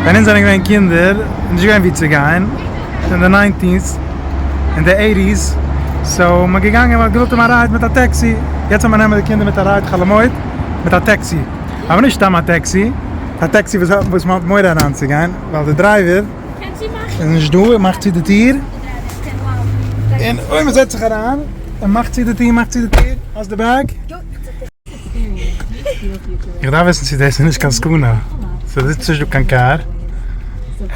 ווען אונז זענען געווען קינדער איז נישט געווען ווי צו גיין, אין די nineties, אין די eighties, so מ'איז געגאנגען מ'האט געוואלט האבן א ride מיט א טעקסי, יעצט זאל מען נעמען די קינדער מיט א ride חול המועד מיט א טעקסי, אבער נישט סתם א טעקסי, א טעקסי וואס וואס מ'האט מורא אריינצוגיין ווייל די driver איז נישט דא, ער מאכט צו די טיר, און אויב מ'זעצט זיך אריין, ער מאכט צו די טיר, מאכט צו די טיר, האסט די bag? איך דארף וויסן צו דאס איז נישט קיין סכנה, ס'זיצט נישט דא קיין קאר,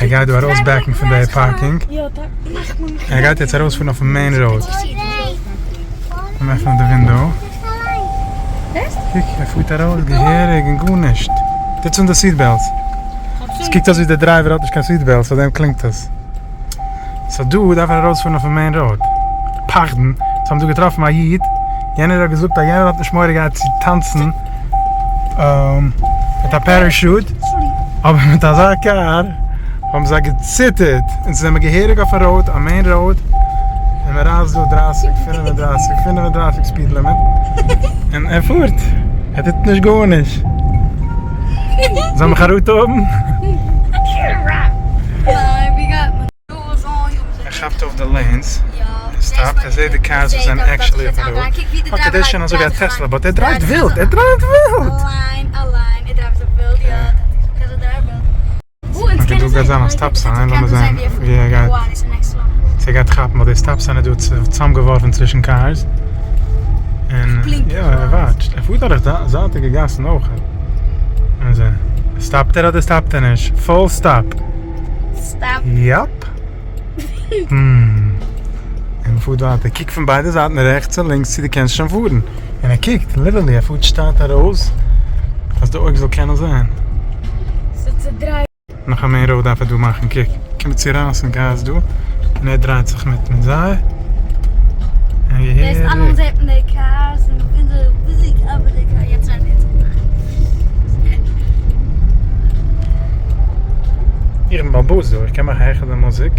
ער גייט דא ארויס back ן פון די parking, ער גייט יעצט ארויספארן אויפן main road, לאמיר עפענען די window, קוק ער פארט ארויס געהעריג און גארנישט, טוטס אן די seat belts, עס קוקט אויס ווי די driver האט נישט קיין seat belt פאר דעם קלינגט עס. so דא דארף ער ארויספארן אויפן main road. פחדן, זיי האבן דא געטראפן א איד, יענער האט געזאגט אז יענער האט נישט מורא געהאט צו טאנצן מיט א parachute, אבער מיט אזא קאר האבן זיי געציטערט, אונז זעמער געהעריג אויפן road, א main road, און מען רייסט דא דרייסיג, פינף און דרייסיג, פינף און דרייסיג speed limit, און ער פארט, ער טוט נישט גארנישט. זאל מען חרטה האבן? ער כאפט אויף די lanes, ער סטאפט, ער זעט די cars וואס זענען actually אויפן road, okay דאס איז שוין אזוי ווי א Tesla, but ער דרייווט ווילד, ער דרייווט ווילד! okay דא גייט זיין א stop sign, לאמיר זען ווי ער גייט, צו ער גייט כאפן, ווייל די stop sign איז דא צוזאמגעווארפן צווישן cars, און יא ער וואטשט, ער פארט דורך זייטיגע גאסן אויך. סטאפט ער אדער סטאפט ער נישט? full stop. stop. Yep. און מ'פארט ווייטער. קוק פון ביידע זייטן רעכטס און לינקס צו דו קענסט שוין פארן. און ער קוקט, literally ער פארט שטאט ארויס אז די אויג זאל קענען זען. נאך א main road דארף ער דא מאכן, קוק, קומט צו רייסן גאז דא, און ער דרייט זיך מיט מיט זיי. איך בין באלעבאס דא, איך קען מאכן העכער די מוזיק.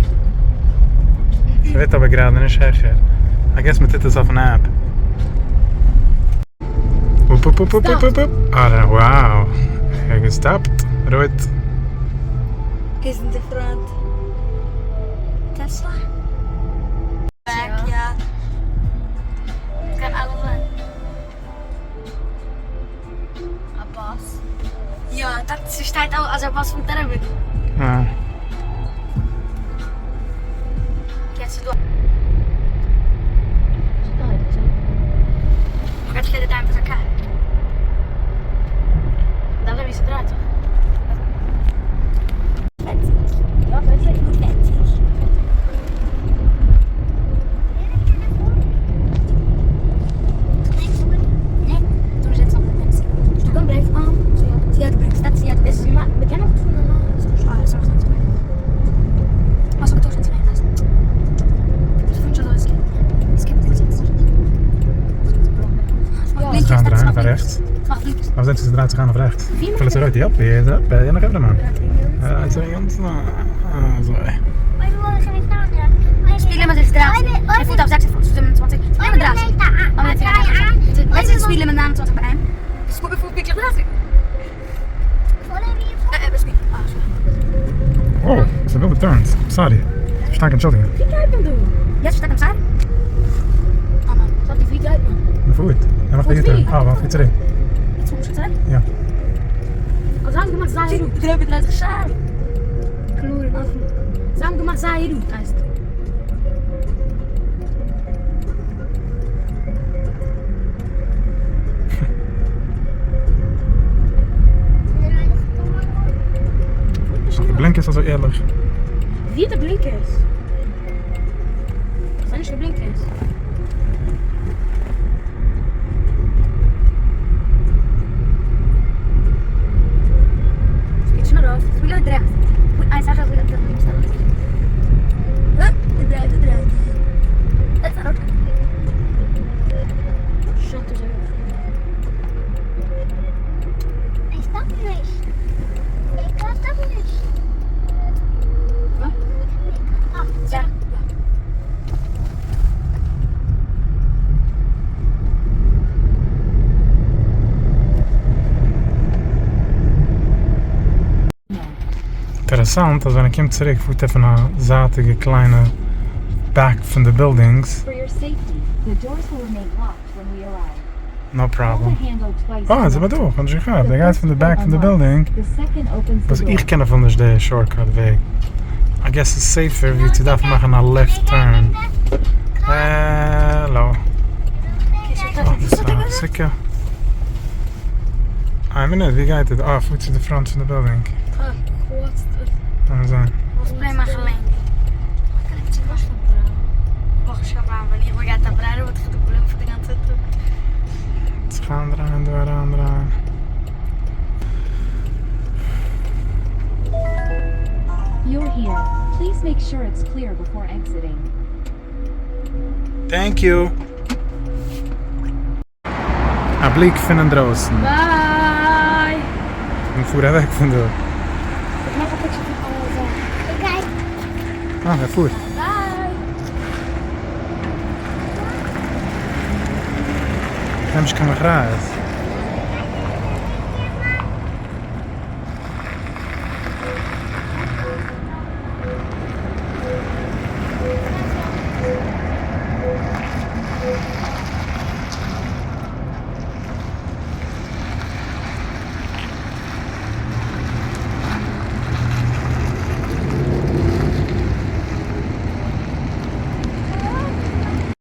ס'ווערט אבער גראדע נישט העכער. I guess מ'טוט עס אויפן app. אופ אופ אופ אופ אופ ארע wow ער האט געסטאפט רויט. איז אין די front Tesla? Back יא. קען אלעס זיין. א באס? יא, דארט ס'שטייט אז א באס פארט אריבער. אה. יעצט איז דא. זיך איינדרייען אויף רעכטס. דארף זען צו ס'דרייט זיך איין אויף רעכטס. אפילו ס'רויט, יאפ, יענע חברה מאן. אזוי. Oh, ס'איז ווילדע turns. Sorry. שטארק אנטשולדיגונג. מ'פארט. ער מאכט א U-turn. אה, מ'פארט צוריק. יא. די blinkers אזוי ערליך. ווי די blinkers? כ'זעה נישט די blinkers. ס'גייט שוין ארויף. ס'וויל אויך דרייען. אינטערעסאנט אז ווען ער קומט צוריק פארט ער פון א זייטיגע קליינע back פון די buildings. No problem. אה, זעמער דא, כ'האב נישט געכאפט, ער גייט פון די back פון די building, וואס איך קען אפילו נישט די shortcut וועג. I guess ס'איז safer ווי צו דארפן מאכן א left turn. העלא. אה, סוכה. איין מינוט, ווי גייט ער? אה, פארט צו די front פון די building. לאמיר זען. זיך איינדרייען דא אריינדרייען. Thank you! א בליק פון אינדרויסן. Bye! און פאר אוועק פון דא. איך מאך א picture פון אלע זאכן. אה, ער פארט. Bye! איך נעם נישט קיין אחריות.